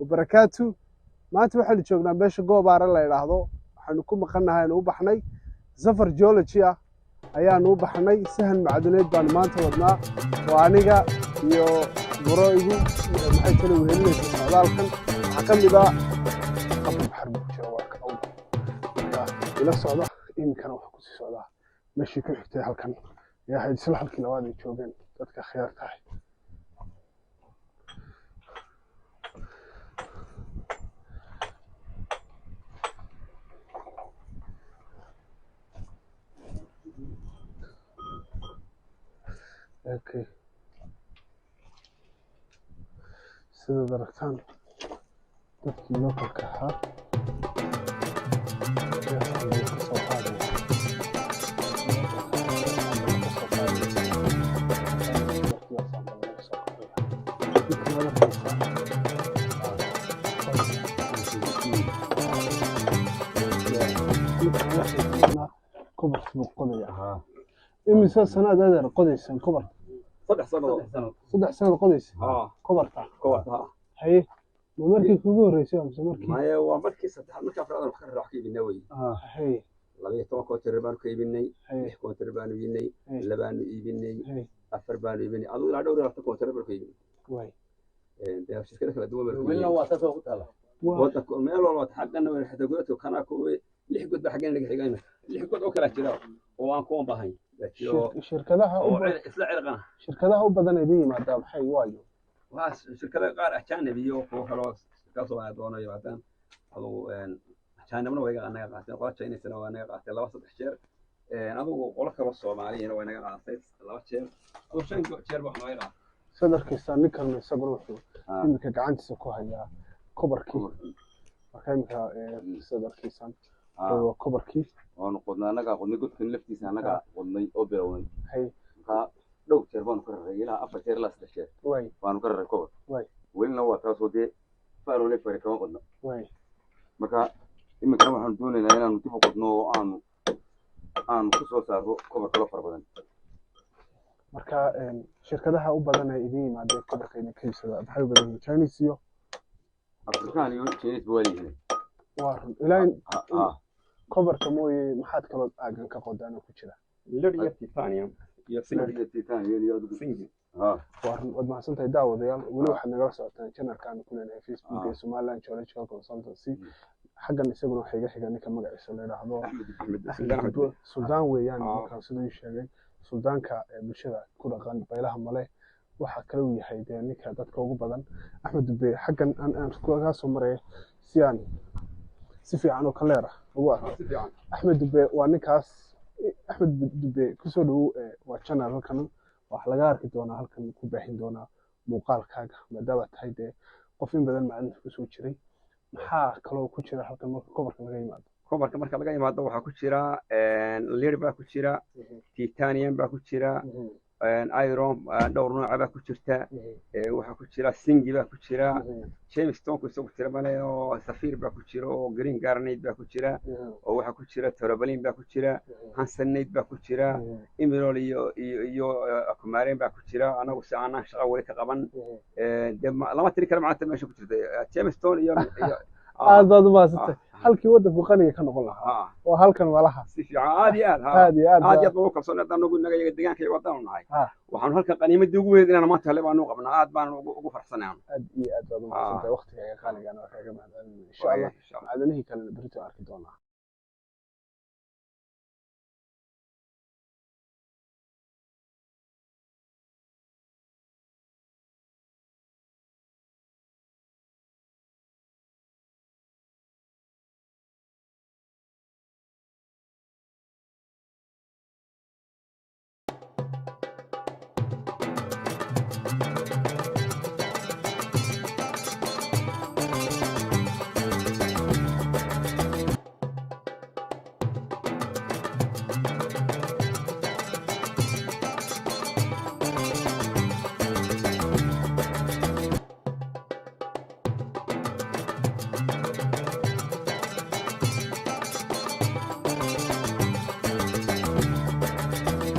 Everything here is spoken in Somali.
Wabarakaatu. Maanta waxaynu joognaa meesha Goobaare la yidhaahdo. Waxaanu ku maqannahay, aynu u baxnay safar geology ah ayaanu u baxnay. Sahan macdaneed baanu maanta wadnaa oo aniga iyo buro igu maxay tale wehelinaysa socdaalkan. Waxaa ka mid ah qabri baxar buu ku jira, waa ka awda. Marka ila socda. Iminkana waxaa kusii socdaa meeshii ku xigtay halkan ee ahayd isla halkii labaad ay joogeen dadka khiyaar tahay. Okay. Sidaad aragtaan, dadkii localka ahaa ayaa sambalo ka soo qaadaya. Sambalo ka soo qaadaya. Dadkii baa sambalo laga soo qaadaya. Ninkan aad arkaysaa ninkan aad arkaysaa cobalt buu qodayaa. Imise sanaad adeer qodaysaan cobalt? 3 sannadood. 3 sanaad qodaysa cobalta? Kobarta. Haye, ma markii kugu horreysay mise markii? Maya, waa markii saddexaad, markii afraad wax ka wax ka iibinay wey. Haye. 12 koontar baanu ka iibinay. Haye. 6 koontar baanu iibinay. Haye. Labaanu iibinay. Haye. 4 baanu iibinay, adigu ilaa dhowr iyo 20 koontar baanu ka iibinay. Waay. Dee shirkado kala duwan baanu ka Welina iibinay. Waa taas oo ku taala. Waa. Wadanka meel walba xaggana way xataa godadka kana kuwa 6 god ba xaggana laga xigaa, imika 6 god oo kala jira oo aan kuwan bahayn oo Shirkadaha u oo isla cirqana. Shirkadaha u badan idin yimaadaa maxay waayo? Waa shirkado qaar ajaanib iyo kuwo kaloo shirkado Soomaaliya doono yimaadaan. Adugu ajaanibna way naga qaateen, qola Chinesena waa naga qaateen 2 3 jeer. Adugu qolo kaloo Soomaaliyana way naga qaadatay 2 jeer, adugu 5 jeer ba wax naga qaatay. Sidaad arkaysaa, ninkan isaguna wuxuu iminka gacantiisa ku hayaa cobarkii. Marka iminka sidaad arkaysaan waa cobarkii. Waanu qodnay, annagaa qodnay godkan laftiisa, annagaa qodnay oo bilownay. Haye. Markaa dhowr jeer baanu ka raray, ilaa 4 jeer ilaa 3 jeer waay baanu ka raray kobor. Waay. Welina waa taasoo dee faarole fare kama qodno. Waay. Marka iminkana waxaanu doonaynaa inaanu dib u qodno oo aanu ku soo saarro kobor kalo fara badan. Marka shirkadaha u badan ee idin yimaadee cobarka idinka iibsada maxay u badan yihiin? Chinese iyo Afrikaan iyo Chinese ba waa leeyihiin. Waa run ilaa in cobarka mooye, maxaad kaloo aagan ka qodaan oo ku jira? Lead iyo titanium iyo zinc. Lead iyo titanium iyo adigu Zinc. Waa run, waad mahadsantahay. Daawadayaal, weli waxaad nagala socotaan channelka aanu ku leenahay Facebook ee Somaliland Geological Consultancy. Xaggan isaguna waxaa iga xiga ninka magaciisa la yidhaahdo Axmed. Axmed Suldaan Axmed. Suldaan weeyaan. Ah. Markaa siduu ii sheegay suldaanka ee bulshada ku dhaqan Baylaha Male, waxaa kale uu yahay dee ninka dadka ugu badan. Axmed Dube, xaggan aan kaa soo maraya si aan si fiican oo kaleer ah ugu arko. Si fiican. Axmed Dube waa ninkaas. Axmed Dube, kusoo dhowow. Waa channel halkan waxaa laga arki doonaa, halkan ku baahin doonaa muuqaalkaaga, maadaama tahay dee qof in badan macdinta kusoo jiray. Maxaa kaloo ku jira halkan marka cobarka laga yimaado? Kobarka marka laga yimaado waxaa ku jira lead baa ku jira, titanium baa ku jira, iron dhowr nooca baa ku jirta, waxaa ku jira zinc baa ku jira, gemstone isagu jira male, oo sapphire baa ku jira, oo green garnet baa ku jira, oo waxaa ku jira tourmaline baa ku jira, tanzanite baa ku jira, emerald iyo aquamarine baa ku jira. Anagu si aanan shaqo weli ka qaban. Dee lama tiri kara maanta meesha ku jirta gemstone iyo Aad baad u mahadsantay. Halkii waddanku qaniga ka noqon lahaa oo halkan walaha. Si fiican, aad iyo aad. Aad iyo aad. Aad iyo aad baan ugu kalsoonay haddaan nagu inaga iyaga deegaanka iyo waddanu nahay. Waxaanu halkan qaniimadii ugu weyn inaan maanta hele baanu qabnaa, aad baanu ugu farxsanahay. Aad iyo aad baad u mahadsantahay. Waqtigaaga qaaligaana waa kaaga mahadcelinaya. Insha Allah Insha Allah. macdanihii kalena berito arki doonaa.